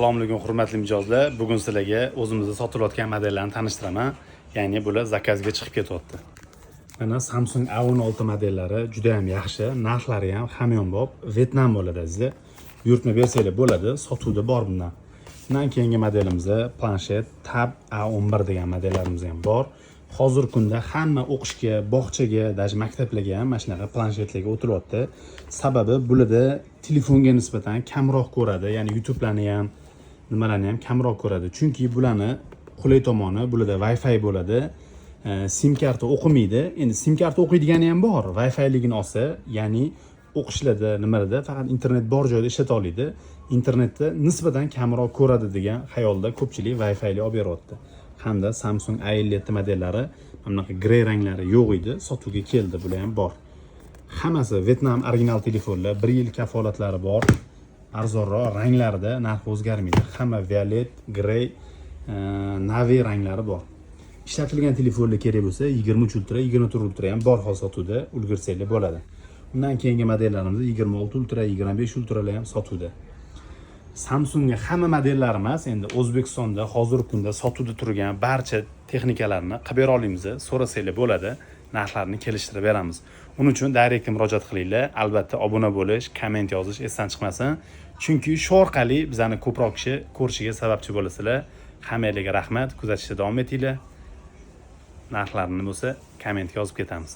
Assalomu alaykum, hurmatli mijozlar. Bugun sizlarga o'zimizda sotilayotgan modellarni tanishtiraman. Ya'ni bular zakazga chiqib ketyapti. Mana Samsung A16 modellari juda ham yaxshi, narxlari ham hamyonbop. Vyetnam bo'ladi, azizlar. Buyurtma bersanglar bo'ladi, sotuvda bor bundan. Undan keyingi modelimiz planshet Tab A11 degan modellarimiz ham bor. Hozirgi kunda hamma o'qishga, bog'chaga, даже maktablarga ham mana shunaqa planshetlarga o'tiryapti. Sababi bularda telefonga nisbatan kamroq ko'radi, ya'ni YouTube'larni ham, nimalarni ham kamroq ko'radi. Chunki bularni qulay tomoni, bularda Wi-Fi bo'ladi. Sim karta o'qimaydi. Endi sim karta o'qiydigani ham bor. Wi-Filigini olsa, ya'ni o'qishlarda, nimalarda faqat internet bor joyda ishlata oladi. Internetda nisbatan kamroq ko'radi degan xayolda ko'pchilik Wi-Fi'li olib beryapti. Hamda Samsung A57 modellari, mana bunaqa grey ranglari yo'q edi, sotuvga keldi, bular ham bor. Hammasi Vyetnam original telefonlar, 1 yil kafolatlari bor. Arzonroq ranglarida narxi o'zgarmaydi. Hamma violet, grey, navy ranglari bor. Ishlatilgan telefonlar kerak bo'lsa, 23 Ultra, 24 Ultra ham bor hozir sotuvda, ulgursanglar bo'ladi. Undan keyingi modellarimiz 26 Ultra, 25 Ultralar ham sotuvda. Samsungga hamma modellari emas, endi O'zbekistonda hozirgi kunda sotuvda turgan barcha texnikalarni qilib bera olamiz, so'rasanglar bo'ladi, narxlarni kelishtirib beramiz. Uning uchun direktga murojaat qilinglar. Albatta obuna bo'lish, komment yozish esdan chiqmasin. Chunki shu orqali bizani ko'proq kishi ko'rishiga sababchi bo'lasizlar. Hammanglarga rahmat, kuzatishda davom etinglar. Narxlarini bo'lsa kommentga yozib ketamiz.